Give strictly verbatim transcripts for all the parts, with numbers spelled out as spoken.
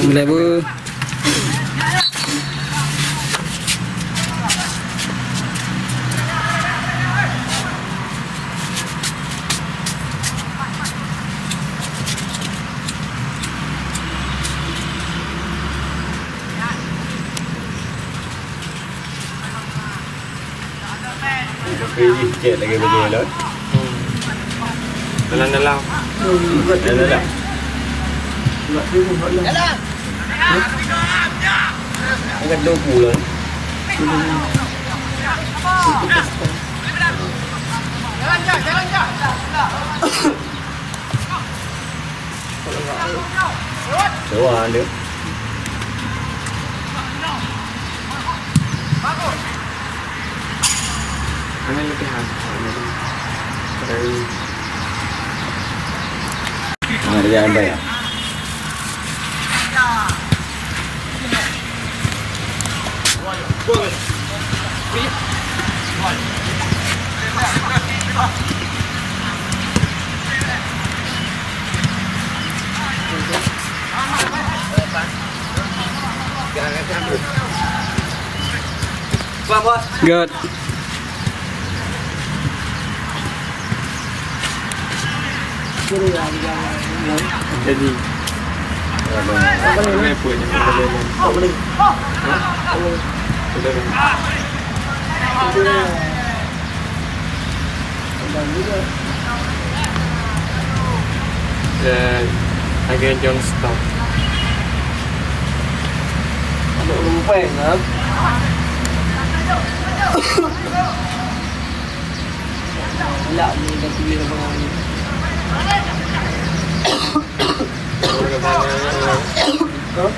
Mulai bu. Tapi cek lagi baju elok. Dalam-dalam. Dalam-dalam. Angkat dua puluh lah. Jalan, jalan, jalan. Jawa dia. Mana latihan? Dari Ah, dia yang bayar. Good. Jadi. Apa ni? Apa ni? Apa ni? Hah? Apa ni? Apa ni? Dan lagèe John Stones. Aduh, lupa ya, Bang. Lak ni dah pilih lapangan ni. Hah?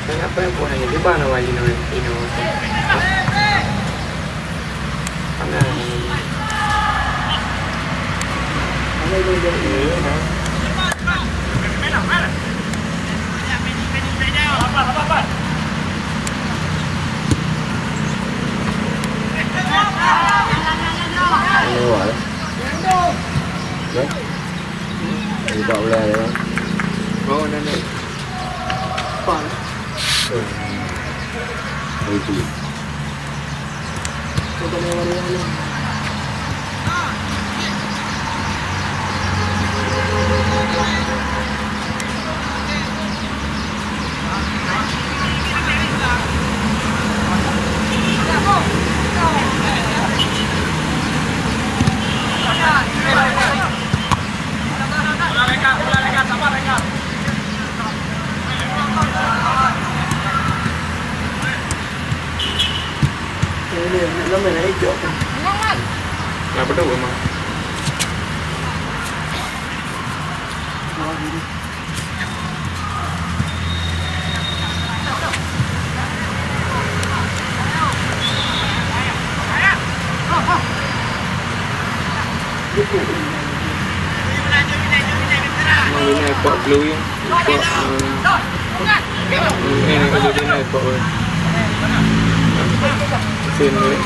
Kenapa yang buat ini? Di mana lagi, Noel? Ini, Noel. Panas. Panas, Noel. Iya, ha. Ini, Noel. Ya? Jadi tak boleh ada. Oh, dah naik. Pan. Oh, itu. Bukan yang warna ni. Kenapa tu, Mak? Memang bina airport glowing. Airport, eh, eh, nak kerja bina airport, eh. Mesin, eh.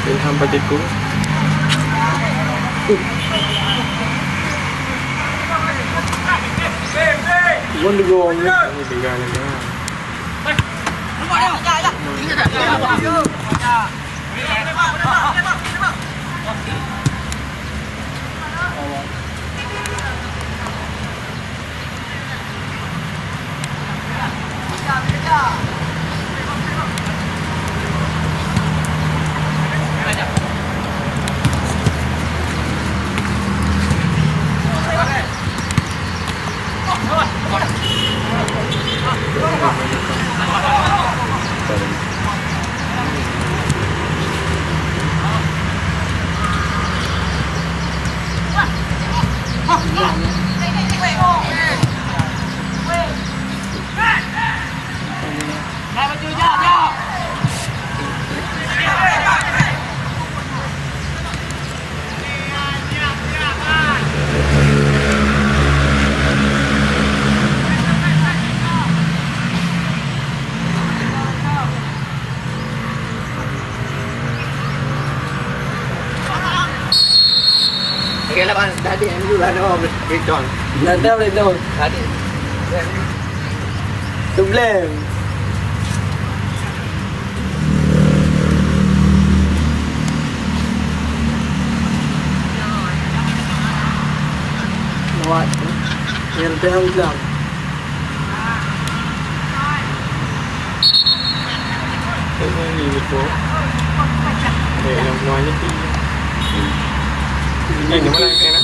Ilham Patiku. Wan dua ni. Ini tiga ni, tiga. Okey lah, bang. Tadi M U lah, no, Brighton. Dah tahu Brighton. Tadi. Tublem. Lewat. Yang tengah bilang. Ini ni tu. Eh, yang keluar ni tu. Eh, ni mana, eh, nak?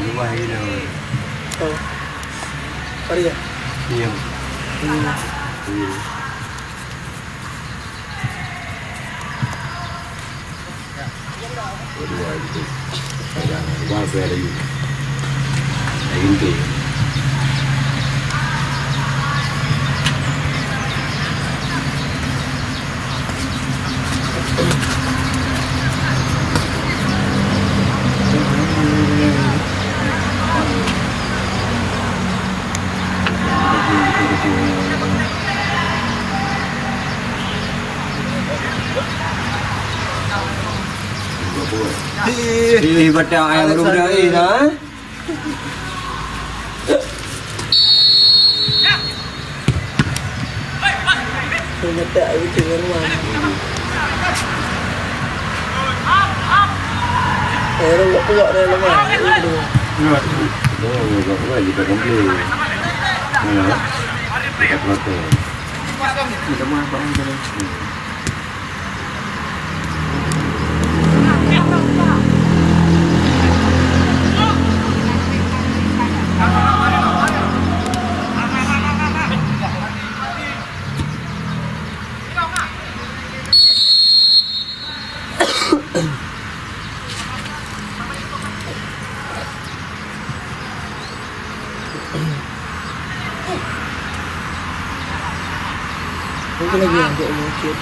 Luwah gila. Oh. Sorry ya. Iya. Hmm. Iya. Kedua gitu. Yang luar saya ada yuk. Lain tu. Ih, batang ayam baru dah, eh, dah, eh. Nyetak air kecil ngon wan. Eh, orang buat puak dah lama. Buat. Oh, buat puak juga kan dia. Mana? Dekat belakang. Kita mah abang jalan. Hmm. Mungkin lagi yang buat mungkin.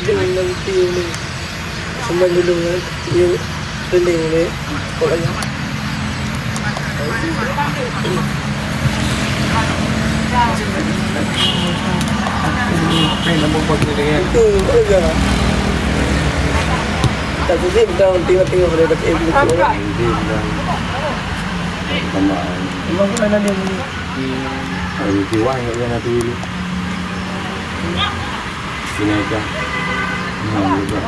Jangan nanti ni. Sambal dulu, eh. Yuk, keliling ni. Kok lagi? Itu aja. Tak sisip dah tengok-tengok pada dapat ilmu tu. Tambah. Memang pun ada dia ni. Ada jiwa yang ada tu dulu. Sini aja. Nah, juga.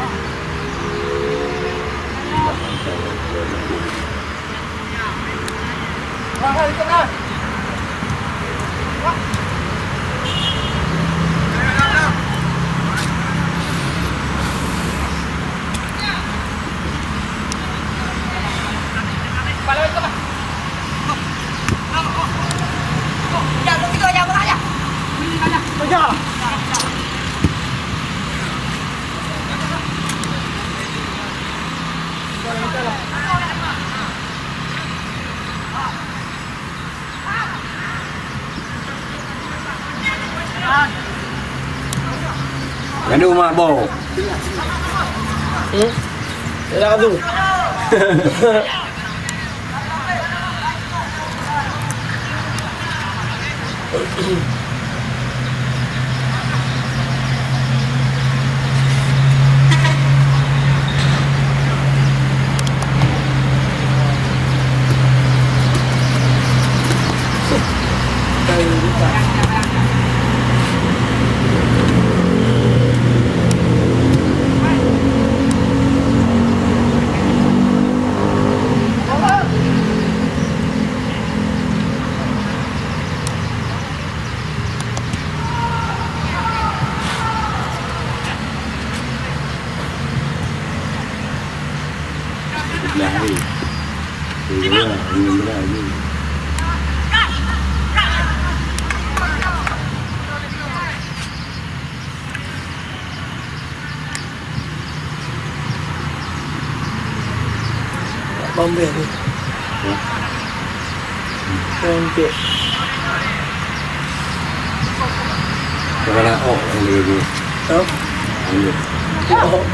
Gaduh mak boh. Hmm? Enak tu. Sebelah ni. Sebelah ni, sebelah ni. Ambil ni. Ambil. Kepala ok yang dia ni. Hah? Ambil. Ok.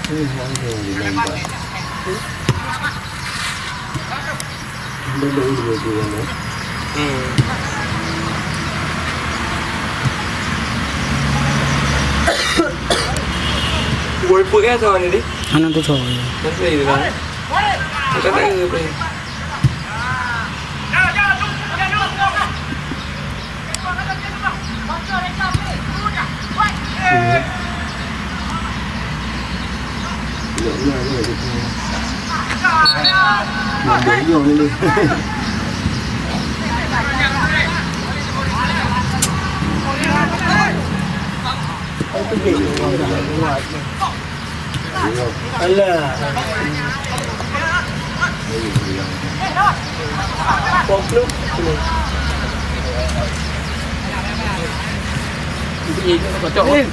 Hmm, langsung dilempar. Belum dua bulan, ya. Hmm. Gol peuet ya, soal ni, di? Anak tu soal. Nanti dia dah. Bukan tak ada apa. Alah. Cocok. Eh.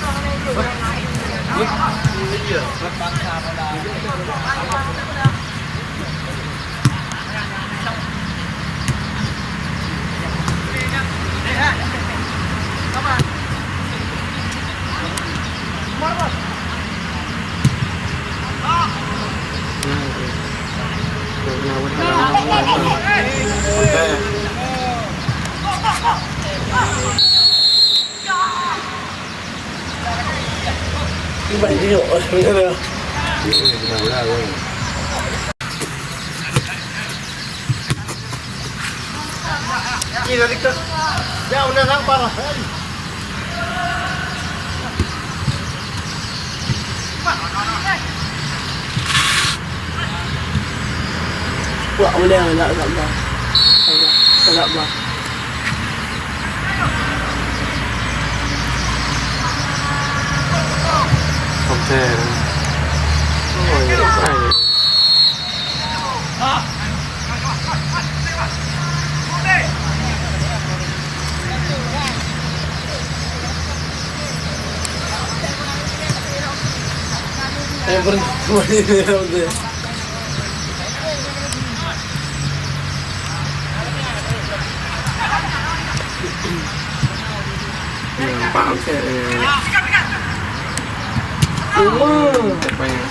Wah, boleh lah, tak, tak, tak. Tak, tak, tak, tak. Hotel. Oh, ya, baik. Eh, berhenti. Nampak macam, eh. Cuma. Apa yang?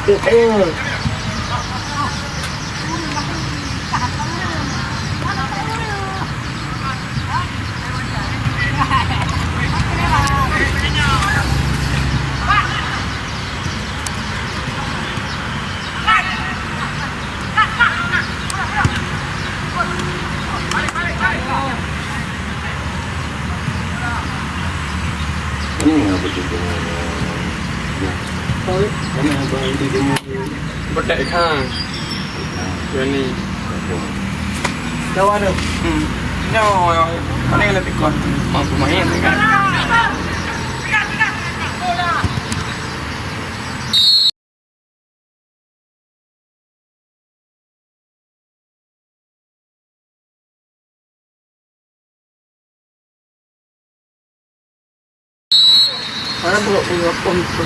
Eh. Ini apa tu? Sorry? Mana abang ini dia? Bedak ikan. Berani. Dawa tu. Hmm. Nyo, mana yang lebih kuat? Mampu main kan? Mana pula punya pom tu?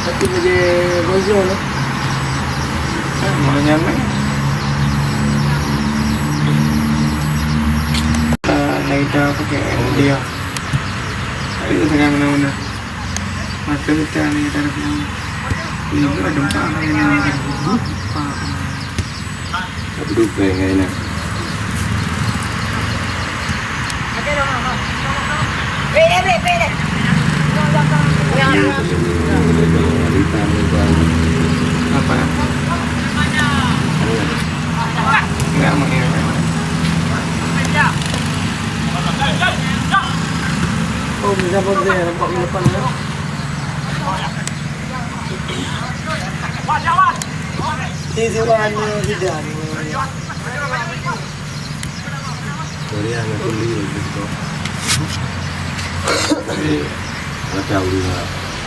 Tapi kerja bonjour lah. Ah, mana nyaman? Ah, lain dah pakai dia. Tapi tu tengah mana-mana. Mata kita ni tak ada pun. Ni pun ada empat hari ni. Tapi dupe ngai na. Apa? Enggak mau ini. Oh, bisa boleh nampak di depan ya. Di sini ada hidangan. Korea na kuli gitu. Ada udah.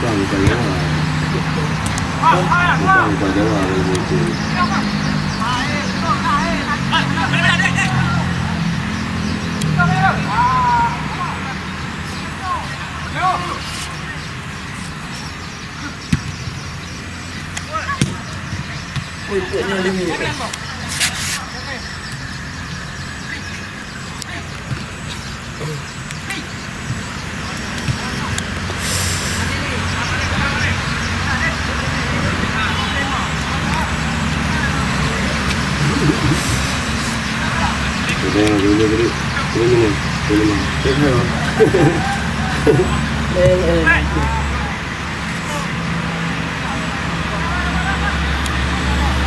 Bukan, bukan Jawa. Bukan, bukan Jawa, kalau itu.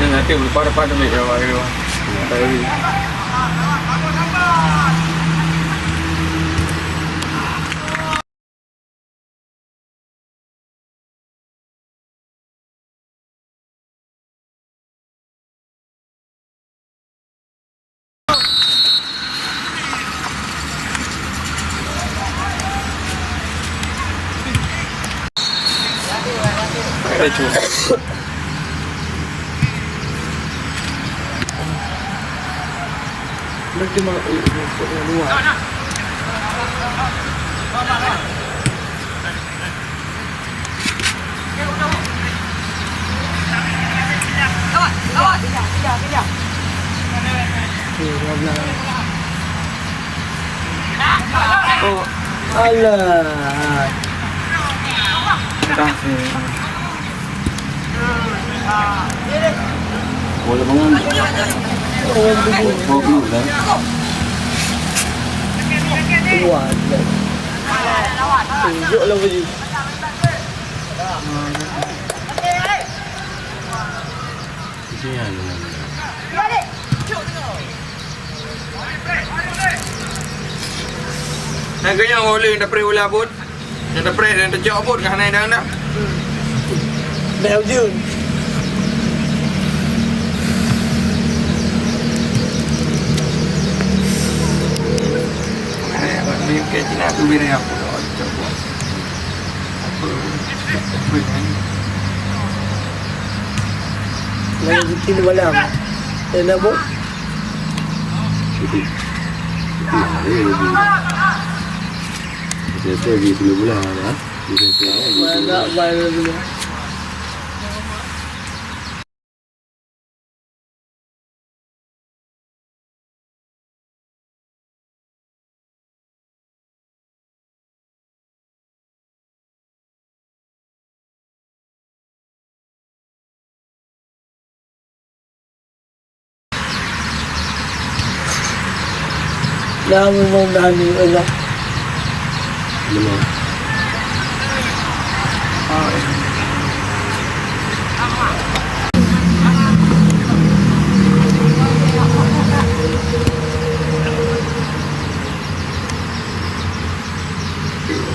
Yang nanti berdepan-depan tu, ambil gambar dulu. Oh, alah. Dah. Boleh bangun. Dua puluh dah. Keluar. Tunjuk lah baju. Hai, keu nyoe ulèe tapreh bola buet. Nyang tapreh dan tacok buet ka hana idang dah. Bèk ujeuen. Hai, abang ni ke Cina tu bira apa? Cok buet. Lagi bikin malam. Eh, nak buat? Biasa di sini pula, ha? Biasa. Mana nak main dulu? Dah memang dah ni, Allah. Benar.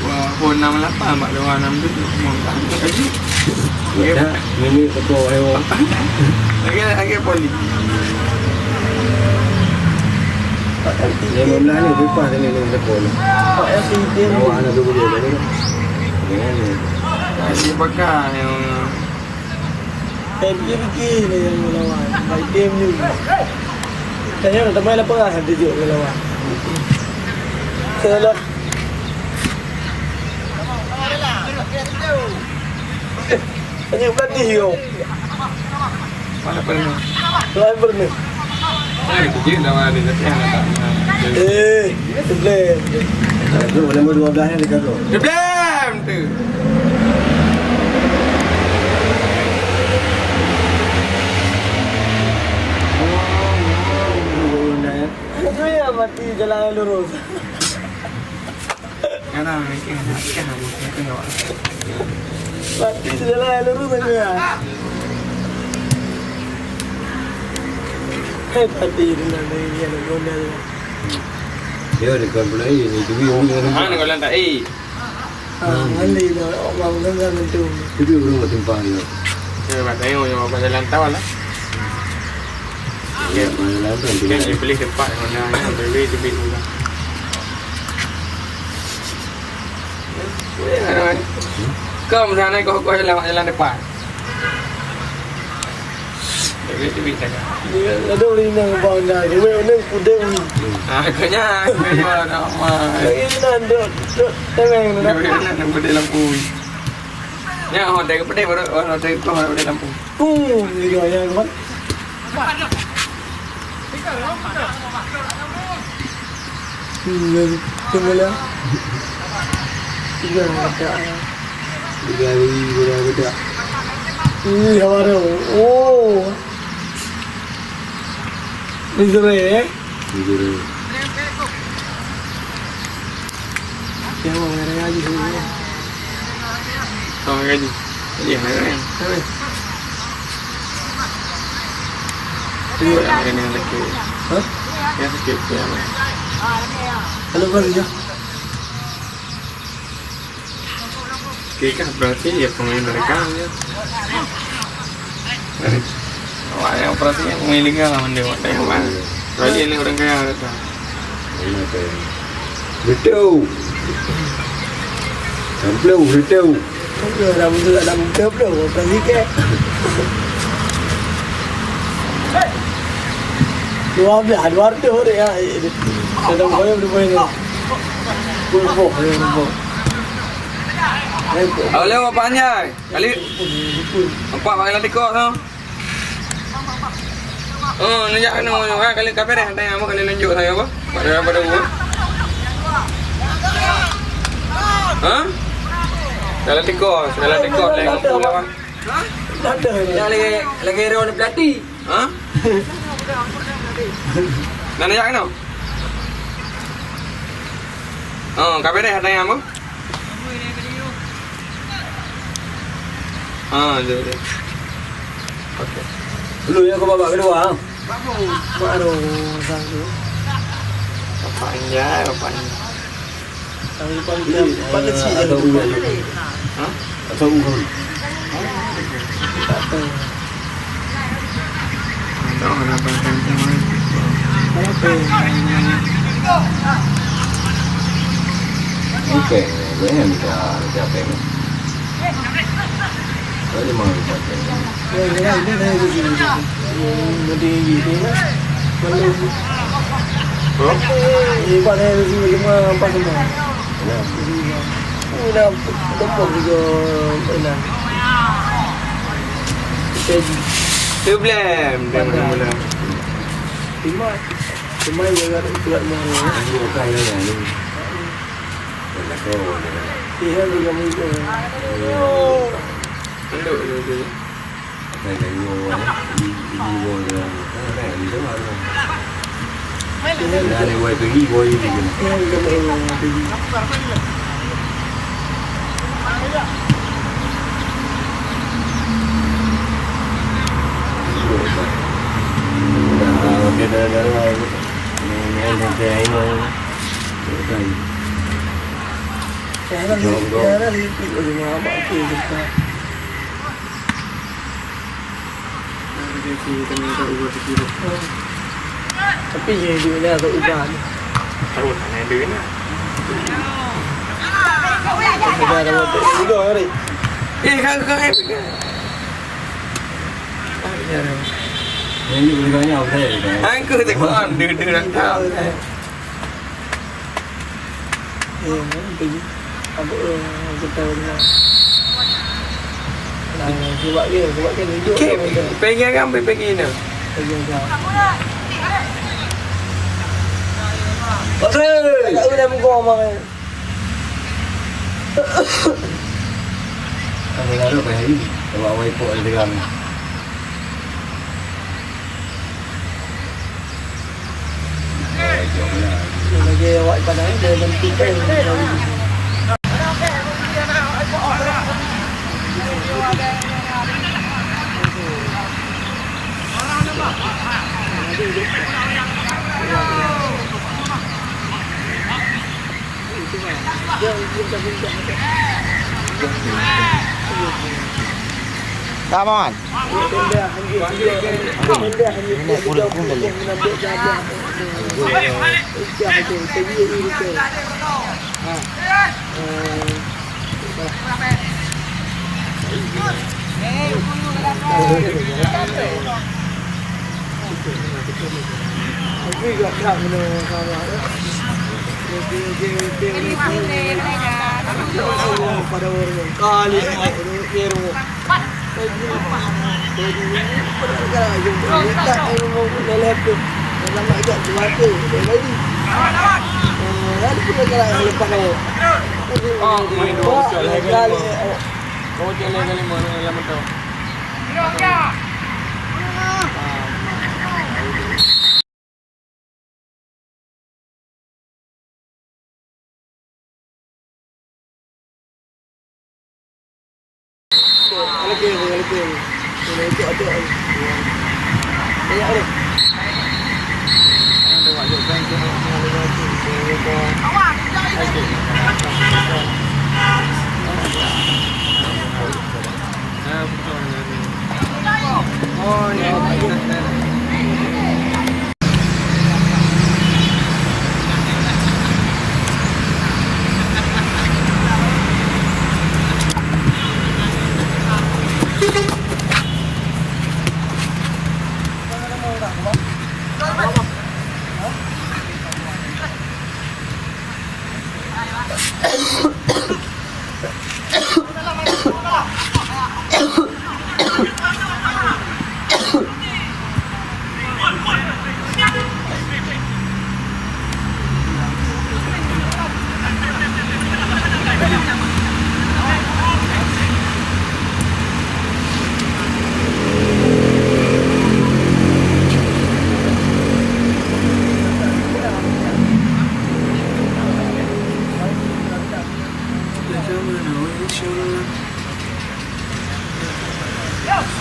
Wah, phone enam lapan bak dua enam tu, phone tak ada lagi. Ya, minit teko hewan. Lagi, lagi poli. Lima belas ni, lepas ni, ni teko ni. Awak anak tu boleh, tak boleh. Jangan ni. Masih pakai yang Eh, fikir-fikir ni yang melawan. Baik game ni. Tanya nak teman apa lah, dia jawab melawan. Salah. Tanya pelatih kau. Mana pernah? Mana pernah? Eh, dia nama dia, tapi anak tak pernah. Eh, sebelah. Nombor dua belas ni dekat tu. Sebelah tu. Itu ya, mati jalan lurus. Kanan, kanan, kanan, kanan. Mati jalan lurus saja. Hai, mati dengan dia, dia gondol. Dia dekat pula, eh, ni duit orang ni. Ha, nak jalan tak, eh? Ah, mandi dah, orang kan kan tu. Itu belum bertimpang dia. Ya, mak tengok yang apa jalan tahu lah. Ya, jalan tu. Kan dia pilih tempat yang mana, yang pilih, pilih tu lah. Boleh lah, kan? Kau misalnya kau, kau jalan, jalan depan. Duit, duit dah. Dia ada orang yang bang dah. Duit mana pudek ni? Ah, kau nya, kau nya nama. Lagi ni dah duduk, duduk terang dah. Duit mana nak pudek lampu? Nya hotel ke pedih baru, oh, hotel kau nak pudek lampu. Pum, dia jual yang apa? Hmm, tunggu lah. Tiga, tak. Tiga hari, tiga hari tak. Ih, awak tu. Oh. Ni sore, eh? Ni sore. Siapa orang raya ni sore? Orang raya ni. Iya, orang raya. Siapa? Iya. Yang sakit. Hah? Yang sakit, ya. Halo, Bang, ya. Oke, kan berarti ya pemain mereka ya. Awak yang operasinya pemain liga lah, mending awak tengok, Bang. Kecuali ini orang kaya datang. Betul. Sampai betul. Dah betul, dah betul, dah betul, operasi ke? Dua belas, dua ratus orang ya. Sedang bayar berapa ini? Puluh, puluh, puluh. Awak lewat panjai. Kali empat bagi latih kos tu. Oh, nunjuk anu, ha, kali kafe deh, tanya apa kali nunjuk saya apa? Pada, pada gua. Ha? Dalam tiko, dalam tiko, lain kumpul apa? Dah lagi, lagi roh ni pelatih. Ha? Nak nanya kena? Oh, kafe deh, tanya apa? Ah, dia, dia. Okey. Dulu ya, kau babak kedua, ah. Baru, baru satu. Bapak Anjay, Bapak Anjay. Tapi paling, paling kecil atau je. U aja. Ha? Atau U. Tak tahu. Bukan, bukan yang minta, minta apa ni? Ada mau minta apa ni? Ya, ya, ya, ya, ya, ya. Hmm, nanti gitu, ya. Kalau, ha? Ini pakai semua, semua apa semua? Ya. Udah, udah juga enak. Jadi, problem, dia mula-mula. Cuma, cuma dia kat, kat mana, ya? Dia bukan dia ni. Dia tak tahu dia. Dia juga muncul. Ya. Tunduk dia tu. Ada dua orang, eh. Di, di dua orang. Kan, kan, di luar tu. Dah ada dua pergi, dua ini je. Dah, okey, dah, dah, dah. Ni, ni, ni, ni, ni. Okey. Jom, jom. Tapi je duit dah tak ubah ni. Tahu tak ada duit ni? Sudah ada waktu tiga hari. Eh, kau, kau, eh, kau. Ini boleh banyak apa saya? Aku tak faham, dia, dia nak tahu. Eh, mana pergi? Apa, eh, kita dengar? Nah, sebab dia, sebab dia tunjuk. Okey, dia macam pergi kan, pergi ni. Pergi kan. Okey. Tak tahu dah muka orang. Kami lalu pergi. Sebab awak ikut ada tegang. Lagi awak pandang dia ganti pen. Ka, Maman? Ini puluh pun balik.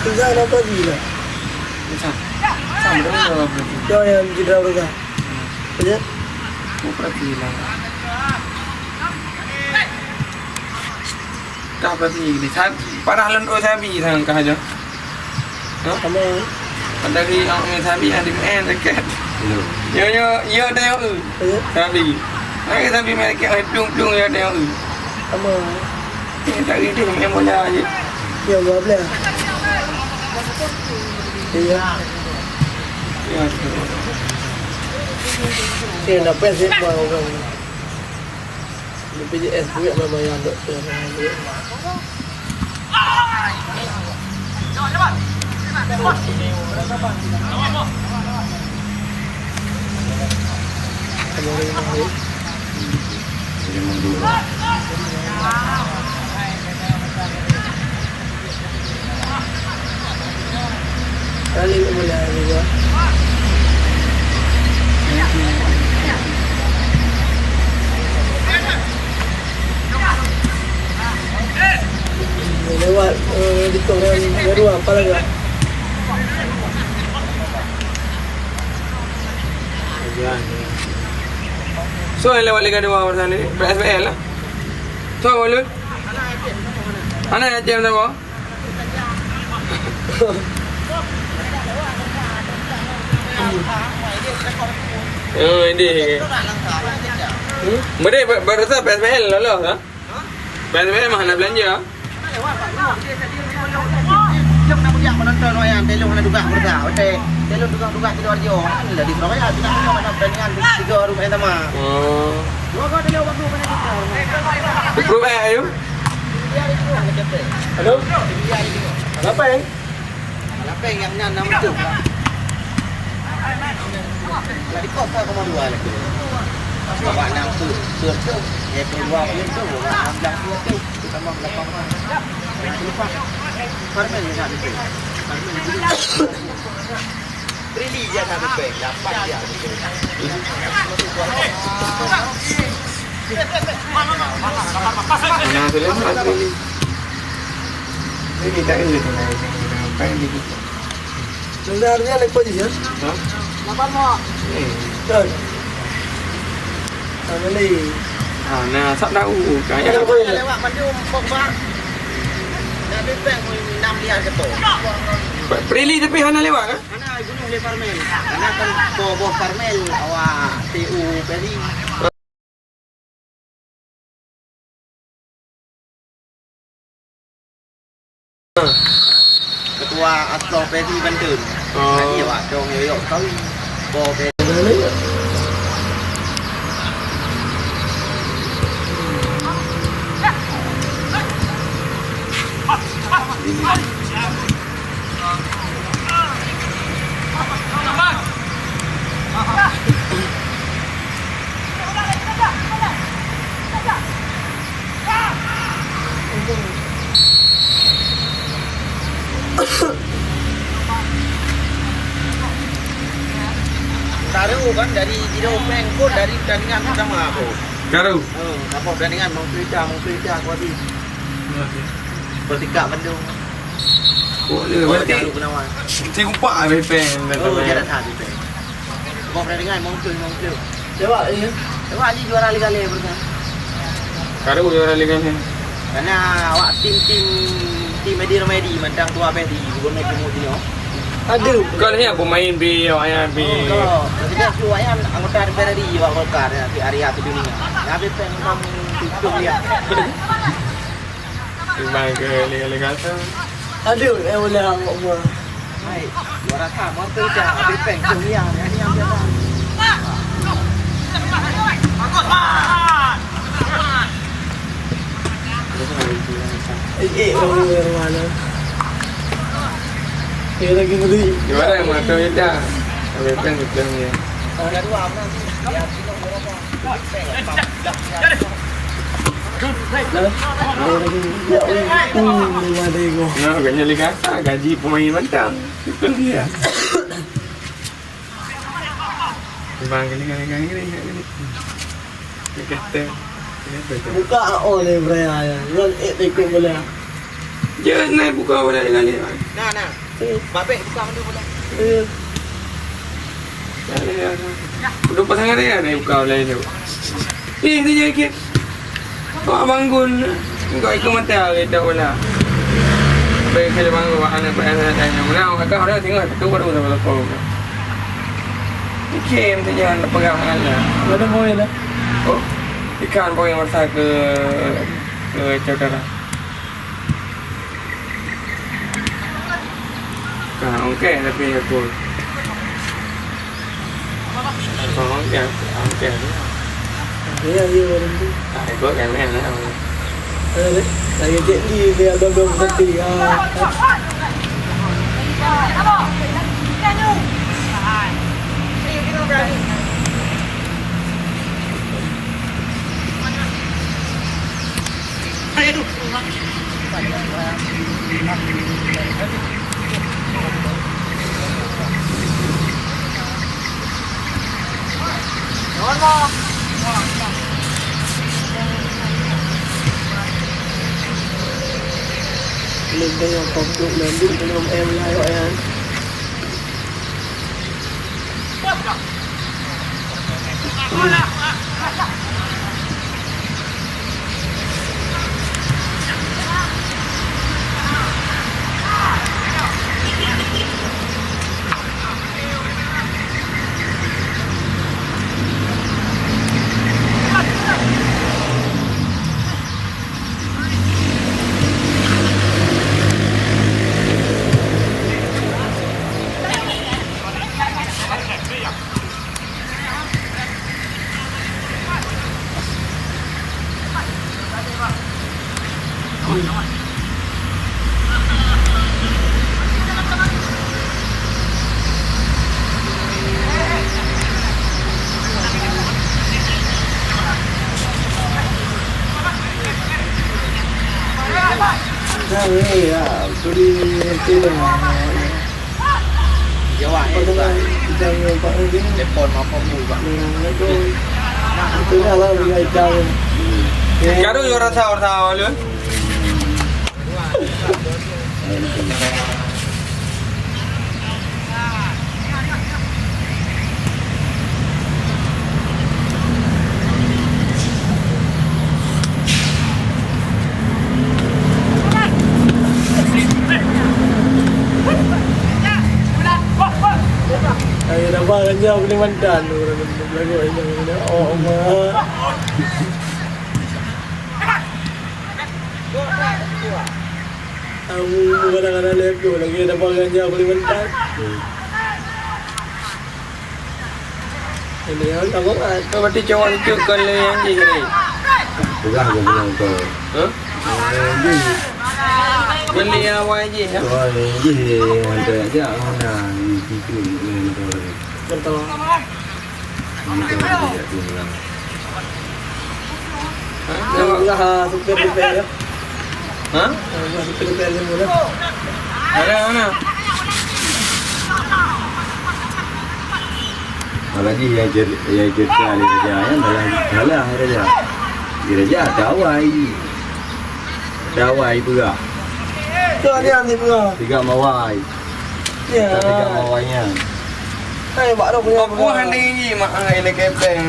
Reza kenapa gila? Reza. Sama dong, Reza. Kau yang cedera Reza. Ya? Mau pergi lah. Dah pergi ni. Sa-, parah lôn oi sabi sang kah aja. Hah? Sama. Dari awak main sabi yang di main dekat. Yo, yo, yo, dah yo. Ya. Sabi. Lagi sabi main dekat, plung-plung, yo, dah yo. Sama. Eh, tak reti main bola je. Ya, dua belas. Iya. Ya, betul. Eh, nak pes, eh, orang. Di B P J S duit memang yang dok tu, yang duit. Kali nak mula juga. Lewat, eh, di Korea baru apa lagi? So, yang lewat Liga dua barusan ni, P S B L lah. So, Walul. Mana yang jam sama? Oh, ini. Hmm? Mede ba-, barusan P S B L lolos, ha? P S B L mah hana belanja. Jom nak bujang penonton wayang, telung hana tugas barusan. Watèe telung tugas-tugas Sidoarjo, lah di Surabaya, tidak ada pertandingan tiga hari yang sama. Oh. Dua kali telung waktu pada kita. Di Pru, eh, ayo. Halo? Kenapa, eh? Lapéng nyang na nam tu. Lah di kota koma dua lagi. Awak nam tu, tu tu. Eh, dua puluh tu, enam belas tu. Tambah lapan belas. Lupa. Parmen ni nak tu. Parmen ni. Prilly je nak tu, lapan je. Mana tu lah, Prilly? Ini tak ada tu, apa yang dia buka? Sebenarnya ada apa je, ya? Ha? Lapan, Mak. Eh. Kan? Sama ni. Ha, nah, sab tahu. Kayak ada apa ya? Lewat Bandung, Pogba. Dah bebek, enam dia ketok. Prilly tapi hana lewat, kan? Hana, bunuh lé Parmel. Karena kan boh-boh Parmel, awak T U Peri. Ketua Asoe P S I Banten. Oh. Jadi awak dong yoyo sekali. Bo P S I. Taruh kan dari Biro Peng pun dari pertandingan pertama aku. Taruh. Oh, apa pertandingan mau cerita, mau cerita aku habis. Bersikap bandung. Oh, dia berarti Taruh Gunawan. Tiga empat habis Peng. Oh, jalan habis Peng. Bukan pertandingan, mungkin, mungkin. Coba, iya. Coba, Haji juara Liga Lhèe, bukan? Kadu juara Liga Lhèe. Karena awak tim-tim, tim Edi Romaedi, mantang tua Edi, gubernur Timur Tinoh. Aduh. Bukan hanya pemain bi, awaknya bi. Oh, kalau kita tu awaknya anggota D P R RI, awak Golkar, ya, di area tu dunia. Tapi Peng memang tutup dia. Memang ke Liga Liga tu. Aduh, eh, boleh awak buat. Hai, dua rasa motor cak, habis peng tu ya, ni yang biasa. Eh, eh, oh, yang mana? Eh, lagi beri. Dua orang motor cak, habis peng tu ya. Ada dua orang. Nah, agaknya Liga gaji pemain mantap. Betul dia. Bang, gini, gini, gini, gini, gini. Dia kata, dia kata. Buka oleh Brea ya. Yang ek tekuk bola. Jangan naik buka bola dengan dia. Nah, nah. Babek buka mana bola? Eh. Udah pasangan dia ada buka online tu. Eh, tu je sikit. Awak bangun. Engkau ikut mata hari tak bola. Baik kali bangun, awak anak payah saya tanya. Mana awak kau orang tengok tu baru sama lapor. Okey, minta jangan pegang tangan dia. Mana boy dah? Oh, ikan boy masa ke, ke saudara. Ka ongkèe tapi aku. Ka ongkèe, ongkèe. Iya, iya, baru tu. Ah, ikut kan, kan, kan. Ada deh. Lagi cek ni, dia ada dua puluh satu. Ah. Lôn tengok kompok nanduk dalam M lah awak nyan. Nah, ini ya, beri nanti dah. Jawab, eh, Pada bukan. Kita punya Pak Nurdin. Telepon maaf pun, Pak. Nah, itu dah lah, dia tahu. Garu orang tahu, tahu lu. Ayo, dah bah, kan jauh boleh mantan tu, orang tu, lagu aja, oh, Allah. Aku kadang-kadang lé ploh lagi dapat ganja boleh mentah. Hmm. Ini yang tak buat. Kau berarti cowok itu kon lé nyang jih ni? Peugah aku bilang kau. Hah? Kon lé nyang jih. Kon lé nyang jih, hantar aja mana itu ni motor. Betul. Motor dia tu bilang. Hah? Yang belah, ah, supir D P R ya? Hah? Yang belah supir D P R yang mana? Ada mana? Apalagi yang cer-, yang cerita ni kerja, ya, dalam, dalam kerja. Kerja ada awai. Ada awai pula. Tu ada yang ni pula. Tiga mawai. Ya. Tiga mawai nya. Hai, bak dong punya. Kau buah ni, mak ai lagi pen,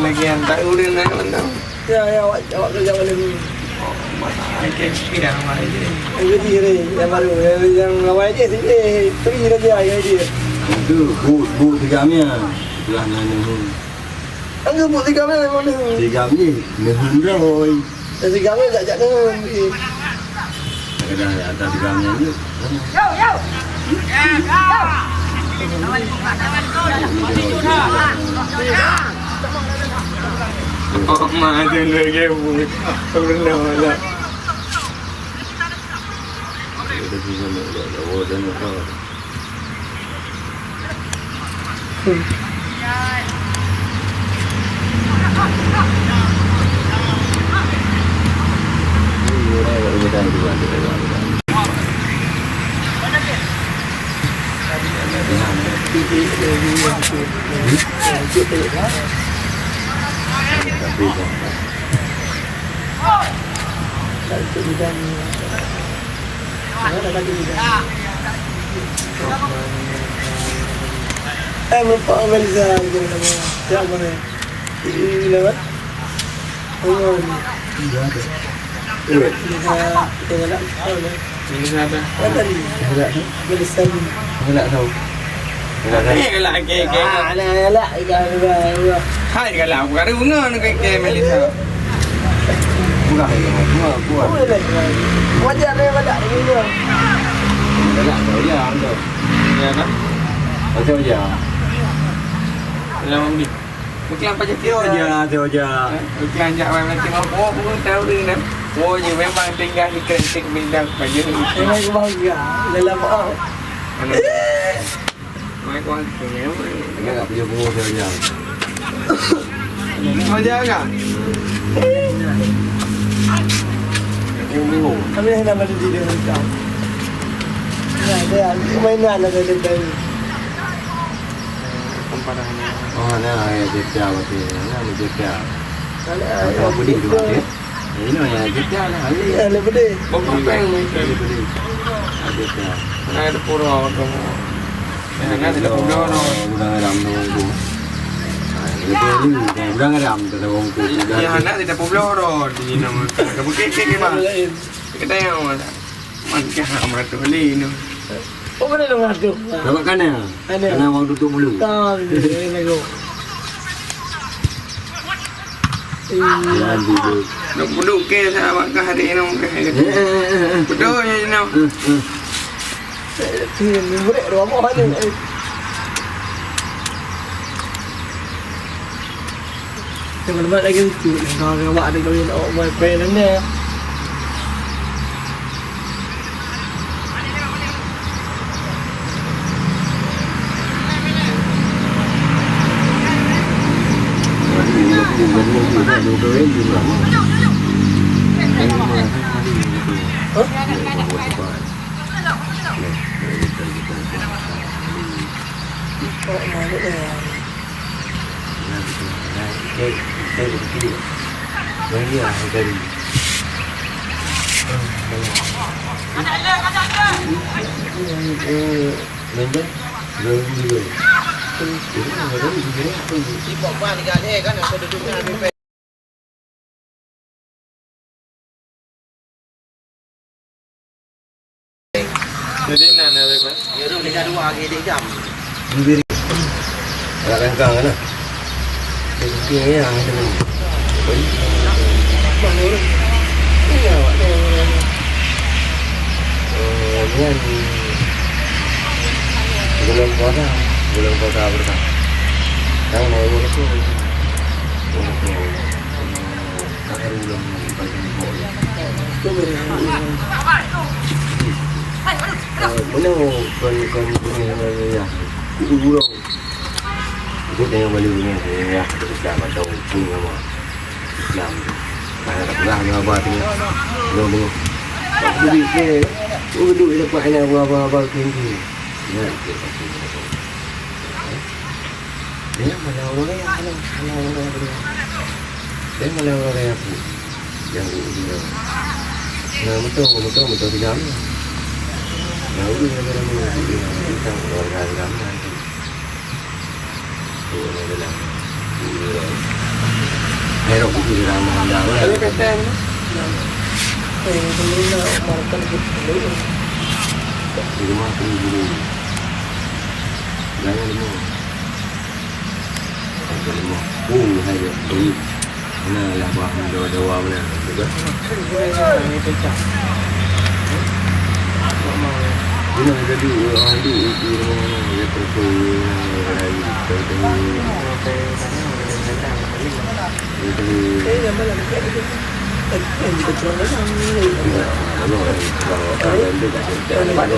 lagi yang tak urun nak mandang. Ya, ya, awak, awak kerja malam ni. Oh, mak ai ke dah mai je. Yang kerja ni, yang baru, yang, yang awal je, sini, free dah dia, yang dia. Itu, bu, bu tiga mia. Belah mana ni? Angga bu tiga mia, mana? Tiga mia, nehun roi. Dari kami jak-jak dengan ni. Kadang ada di kami ni. Oh, mah, tu lagi, Bu. Pernah lah. Eh, merupakan Melissa gitu nama. Siapa ni? Ini lewat. Oh, ni. Iya, ada. Iya. Melissa, kita galak, tahu lah. Melissa apa? Apa tadi? Melissa. Melissa ni. Galak tahu. Galak tahu. Eh, galak, ke, ke. Ah, alah, galak, galak, galak, galak. Hai, galak. Bukan ada bunga ni, ke, ke, Melissa. Kurang ni, kurang, kurang. Oh, galak, galak. Wajar dia galak, dia galak. Galak, tahu je, anda. Ya, kan? Macam je. Dalam ni. Iklan apa je? Tio je, tio je. Iklan jak main nanti mau. Oh, pun tahu dia dah. Oh, je memang tinggal di kreatif bidang baju. Memang bahagia. Dalam apa? Mana? Mai kuat ni. Enggak, enggak punya bunga tio je. Kau jaga. Kami dah nama diri dia macam. Nah, dia mainan ada dia. Oh, nah, ya, J T A berarti. Nah, ni J T A. Ada apa dia tu, eh? Ini ya, J T A lah. Ya, lebih deh. Bukan main. Lebih deh. Ah, J T A. Nah, ada pura tu. Ya, kan, ada pura tu. Udah ngaram tu. Udah ngaram tu. Ya, anak tidak pura tu. Di nama. Ada bukit ke, ke, Bang? Kita yang mana? Man ka ha meuratoh lé nyoe. Oh, keuneuk lôn meuratoh. Nampak kana? Kana. Kana wang tutup mulu. Ka, ni lagu. Iya. Nak puduk ke sahabat ka hari ini, mungkin. Eh, eh, eh, eh. Betul je, Nong. Eh, eh. Eh, ni murid dua buah ni. Eh. Jangan lemak lagi lucu. Jangan lemak ada kawin awak boyfriend anda. Hah? Oh, mana dah? Jadi, na, na, na. Ya, tu, tiga dua lagi, tiga jam. Agak kangkang kan, nah? Okey, ya, ada ni. Mana orang? Ini awak tu. Nyan bulan puasa, bulan puasa bersama. Kan mau urus tu. Akhir bulan ni, bukan bulan. Eh, mana kon, kon, kon, ya, ya, ya. Urus. Ikut dengan balik ni, ya, ya, kita macam pun nama Islam tu. Nah, tak pernah dia abah tu. Belum, belum. Tak peduli ke, oh, duduk di tempat ni, abah, abah, abah, tinggi. Ya, itu pasti. Dia mana orang yang, mana, mana orang yang, dia mana orang yang aku, yang aku, yang, nah, betul, betul, betul, tidak. Nah, udah, udah, udah, udah, udah, udah, udah, udah, udah, udah. Hai, rok kupi dalam anda, eh. Ada kata ni. Eh, ini nak makan gitu. Di rumah tu dulu. Jangan rumah. Jangan rumah. Oh, hai, ya. Nah, lah, bah, dawa-dawa mana? Juga. Ini jadi orang di, di rumah mana? Dia terpukul, orang lain. Terpukul. Terpukul. Tidak, kalau orang, kalau orang lain tu tak ada.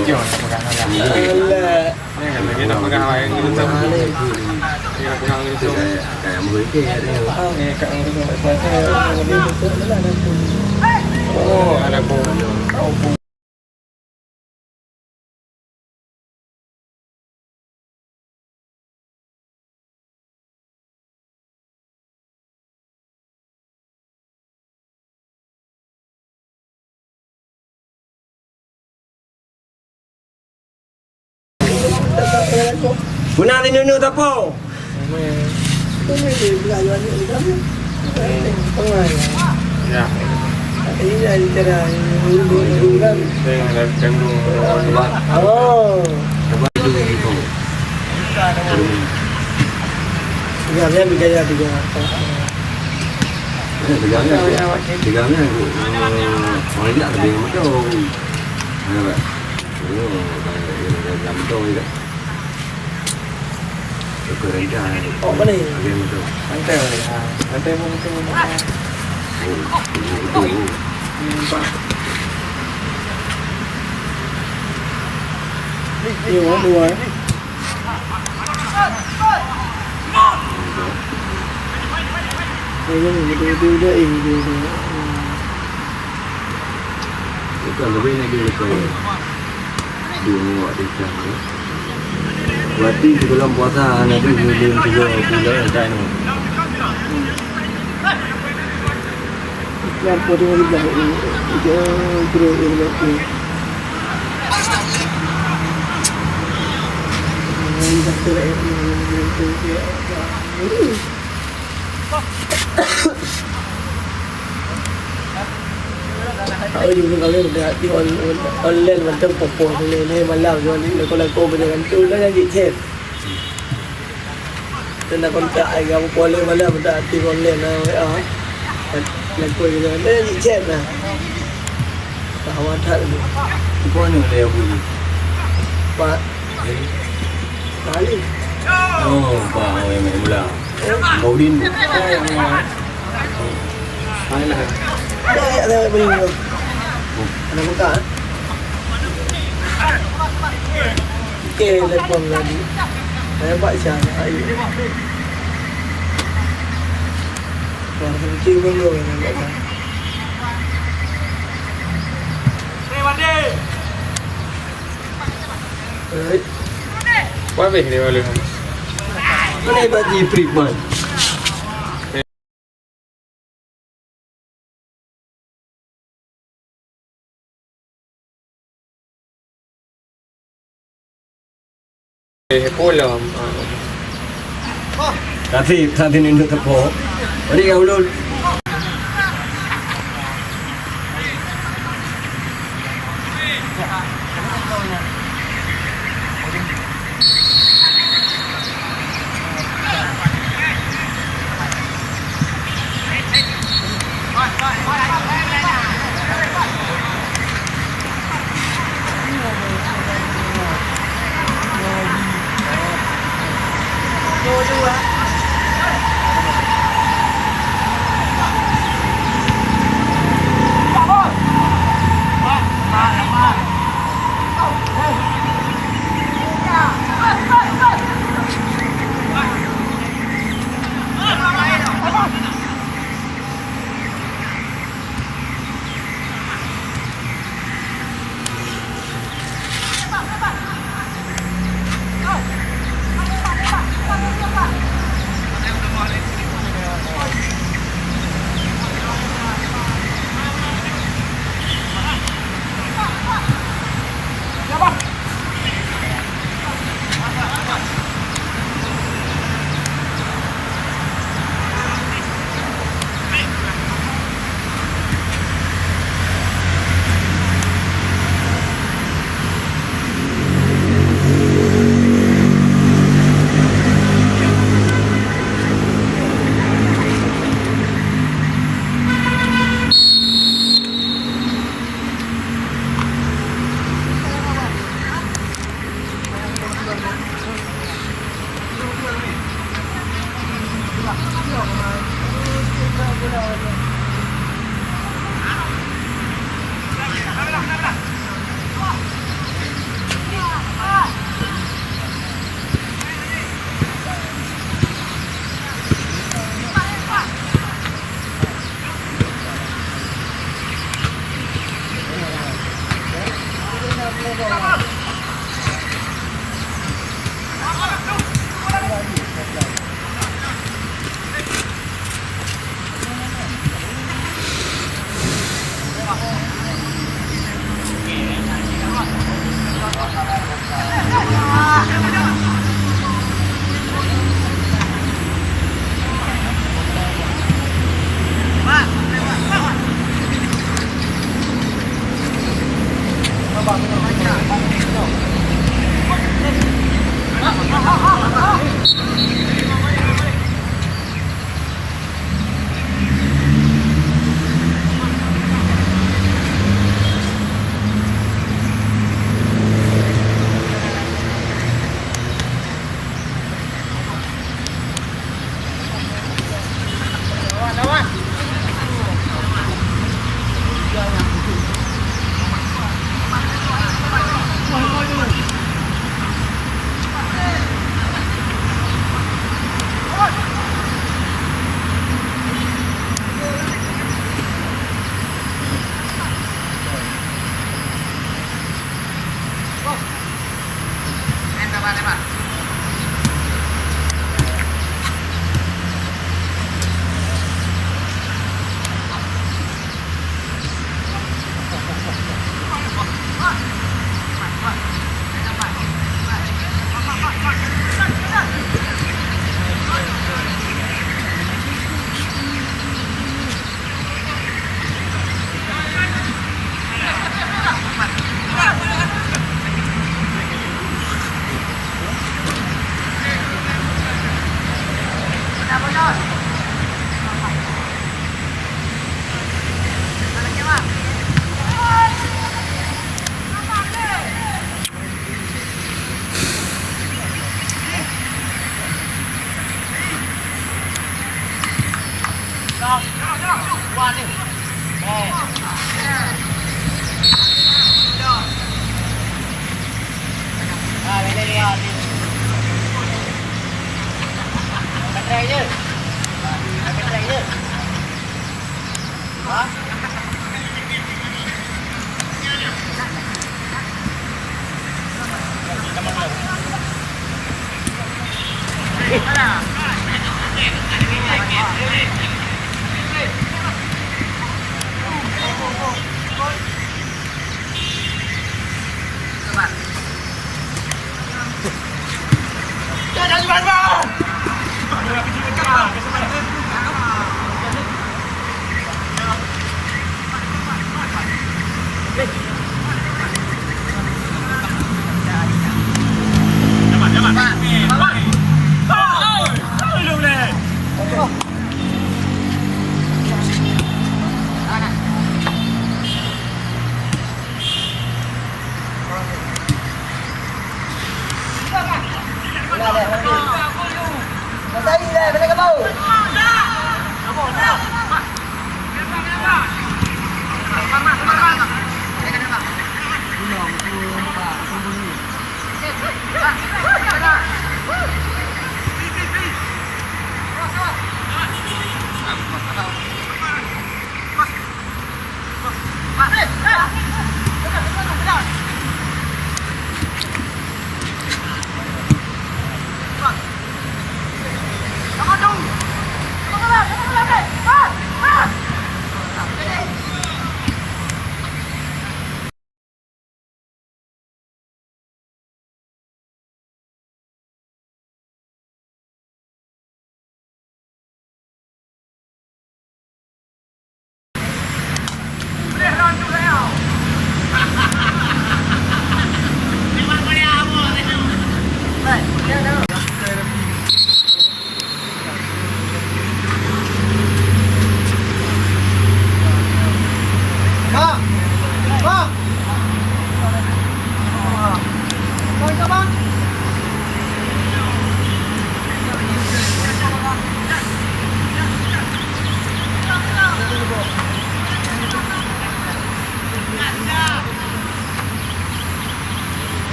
Alah. Oh, ada bom. Guna di nunu tapo? Ya. Oh. Tiga, tiga, tiga. Eh, tiga ni, tiga ni, eh, orang ingat tapi yang macam. Ya, Pak. Oh, banyak yang dalam betul juga. Ikut rencana ni. Oh, mana ni? Ada yang betul. Pantai mana? Ha, pantai pun betul. Oh, betul, betul. Hmm, Pak. Ni, ni, orang luar ni. Bukan lebih nak dia lepas. Dia muat dia cah tu. Berarti sebelum puasa Nabi belum tiga bulan dah ni. Lampu tu lagi dah. Dia terus dia nak. Ayo, kami udah di on-, on-, online mantap popo ni, ni malam ni, ni laku-laku macam tu dah jadi chat. Dan nak kontak ai kamu boleh malam dah aktif online lah, W A. Laku je dah jadi chat lah. Kawan tak tu. Kau ni boleh aku ni. Pak. Kali. Oh, Pak, yang main bola. Baudin. Hai lah. Ada, ada, ada, ada. Ada buka, eh? Okey, telepon lagi. Saya buat siapa? Ayo. Wah, mungkin belum, nampak tak? Alright. Wah, habis dia balik. Mana hebat di Pripman? Eh, pulang. Tapi, tapi ni untuk tepuk. Beri ya ulun.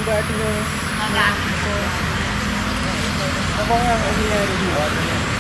Udah tu. Semangat. Abang yang ini ya, ini.